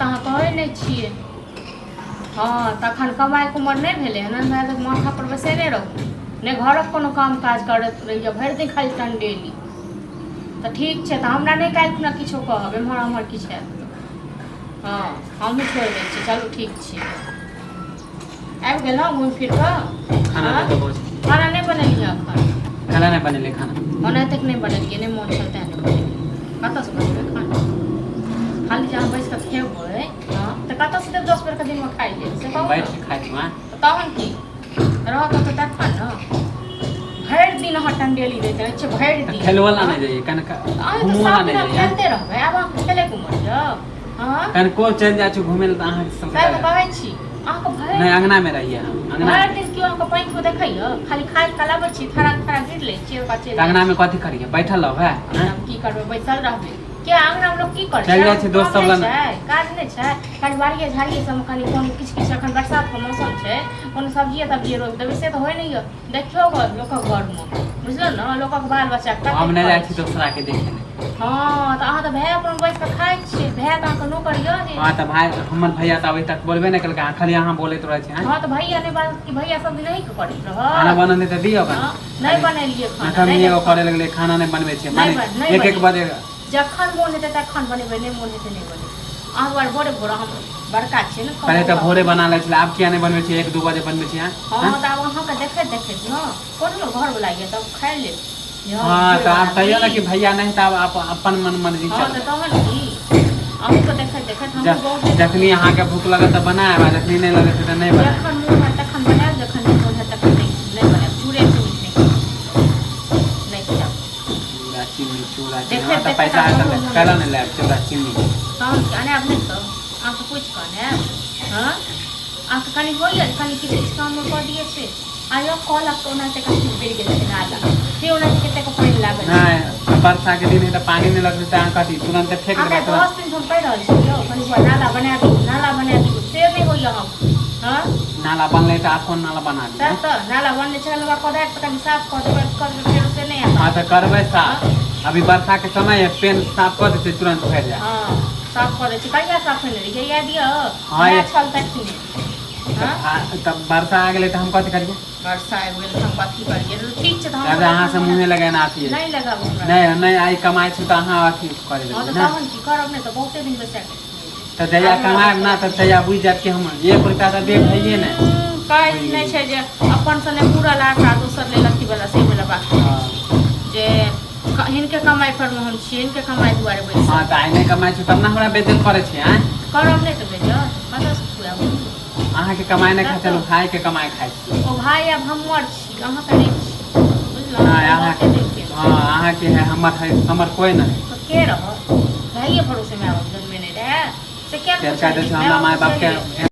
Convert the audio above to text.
तऽ अहाँ कहै नहि छियै। हँ, तखन कमाइके उमर नहि भेलै हन, हमरा तऽ माथापर बैसेने रहू, नहि घरक कोनो काम काज करैत रहैए, भरि दिन खाली टंडेली। तऽ ठीक छै, तऽ हमरा नहि काल्हि खुना किछो कहब, एम्हर ओम्हर किछु हैत तऽ। हँ, हमहूँ छोड़ि दै छियै। चलू, ठीक छै। आबि गेलहुँ घुमि फिर कऽ? खाना हँ? दे दो भौजी। खाना नहि बनेलियै एखन। खाना नहि बनेले खाना? ओना तक नहि बनेलियै, नहि मोन छल तेँ नहि बनेलियै। कतऽसँ बनेबै खाना? खाली जे अहाँ बैस कऽ खेबै, हँ, तऽ कतऽसँ देब 10 बेरके दिनमे खाइ लेल, से कहू। बैठ के खाइ छी वहाँ। तऽ तहन की रहत तऽ तखन ने भरि दिन अहाँ टंडेली दैत रहै छियै भरि तऽ दिन। खेलवला नहि जाइए कन। अहाँ तऽ घुमवला सब नहि दिना जाइए। खेलते रहबै, आब अहाँके खेलैके उमर यऽ? हँ। कनको चलि जाइ छी घुमै लए तऽ अहाँके सब सएह तऽ कहै छी अहाँके भरि नहि, अंगनामे रहिए हम अंगना। भरि दिन केओ अहाँके पानिमे देखैए? खाली खाइत काल आबै छी, थड़ा थड़ा गिर लै छियै, ओकर बाद चलि तऽ अंगनामे जाइ कथी करिए, बैठल रहबै छी। आँय? हम की करबै बैसल रहबै? किया, अंगनामे लोक की करै? चलि जाइ छै दोस्त सब काम लग। नहि छै, काज नहि छै? कनि बाड़िए झाड़िए सबमे कनि कोनो किछु किछु, एखन बरसातके मौसम छै, कोनो सब्जिए तब्जिए रोपि देबै, से तऽ होइ नहि यऽ। देखियौ गऽ लोकक घरमे, बुझलहुँ ने, लोकक बाल बच्चा कतेक हम नहि जाइ करै छी छै। दोसराके देखै लए। हँ, तऽ अहाँ तऽ भाय अपन बैस कऽ खाइ छियै, भाय तऽ अहाँके नौकर यऽ जे। हँ, तऽ भाय हमर, भैया तऽ अभी तक बोलबे नहि केलकै, अहाँ खाली अहाँ बोलैत रहै छी। हँ, तऽ भैया नहि बाजत कि भैया सब दिन अहीँके करैत खाना रहत? बनल तऽ दियौ। हँ, नहि बनेलियै खाना। एखन नहि एगो करे लगलै, खाना नहि बनबै छियै। नहि माने नहि एक एक बनेबै। बजे। जखन मोन हेतै तखन बनेबै, नहि मोन हेतै नहि बनेबै। अहाँ दुआरे भोरे भोरे हम बड़का छियै ने। पहिले तऽ भोरे बना लै छलै, आब किया नहि बनबै छियै? 1-2 बजे बनबै छियै। हँ, तऽ आब अहाँके देखैत देखैत ने कोनो घरवला यऽ तब खाइ लेब। हँ, तऽ आब कहियौ ने कि भैया नहि, तऽ आब अपन मन मर्जी। हँ, तऽ तहन की, अहूँके देखैत देखैत हमहूँ बहुत जखनी अहाँके भूख लगत तऽ बनायब, आ जखनी नहि लगत तऽ नहि बनायब। जखन मोन हैत तखन बनायब, जखन नहि मोन हैत तखन नहि बनायब। चूड़े चीनी नहि खायब। चूड़ा चीनी, चूड़ा चीनी। देखैत हँ, तऽ देखैत पैसा आब हेतै हमरो मोन कैला नहि लायब चूड़ा चीनी? तहन की अनायब? नहि तऽ अहाँके पूछि कऽ अनायब? हँ, अहाँके कनि होइए जे कनि किछु किछु काममे कऽ दियै से? आयो कलक ओनाहिते कथी बढ़ि गेल छै नाला से, ओनाहिते कतेक पानि लागल छै। नहि, बरसाके दिन है तऽ पानि नहि लगतै तऽ अहाँ कथी तुरन्ते फेंक हमरा देबै तुरन्त? 10 दिन हम पढ़ि रहल छी यौ, कनि बुआ नाला बना दियौ, नाला बना दियौ, से नहि होइए हम। हँ। नाला बनलै तऽ आब कोन नाला बना दियै? सएह तऽ नाला बनलै छै, ओकरा कोदारि तऽ कनि साफ कऽ देबै, कऽ देबै फेरो, से नहि हैत। हँ, तऽ करबै साफ। अभी बरसाके समय है, पेन साफ कऽ देतै, तुरन्त भरि जायत। हँ, साफ कऽ दै छी। कहिया साफ केने रहियै, याद यऽ? हँ। इएह छल तखने। हँ। तब वर्षा आ गेलै तऽ हम कथी करियै? वर्षा आबि गेल तऽ हम कथी करियै? ठीक छै, तऽ हम दादा, अहाँ से मुँहे लगेना अथी नहि लगाबू हमरा। नहि नहि, आइ कमाइ छी तऽ अहाँ अथी करे हँ, लगबै तऽ ने। तहन की करब? नहि तऽ बहुते दिन बैसा कऽ तऽ जहिया कमायब ना तऽ तहिया बुझि जायत कि हम एक रुपया तऽ देब भैये नहि। कहै नहि छै जे अपन से नहि पूरल आशा दोसर लेल अथी वाला, से वाला बात जे हिनके कमाइ पर मे हम छियै, हिनके कमाइ दुआरे बैसल। हँ, तऽ आइ नहि कमाइ छी तब ने हमरा बेइज्जत करै छी, आँय? करब नहि तऽ बेइज्जत कतऽसँ खुआएब? अहाँके कमाइ नहि खाइ छलहुँ, भायके कमाइ खाइ छी। ओ भाय आब हमर छी, अहाँके नहि छी, बुझलहुँ? नहि, अहाँके बहुते दिन के। हँ, अहाँके है, हमर है, हमर कोइ नहि है। तऽ के रहत? भाइये भरोसे माय बाप जन्मे नहि रहए, से किया ने फेर कहि दै पुछलियै? छै हमरा माय माय बाप बापके पुछलियै।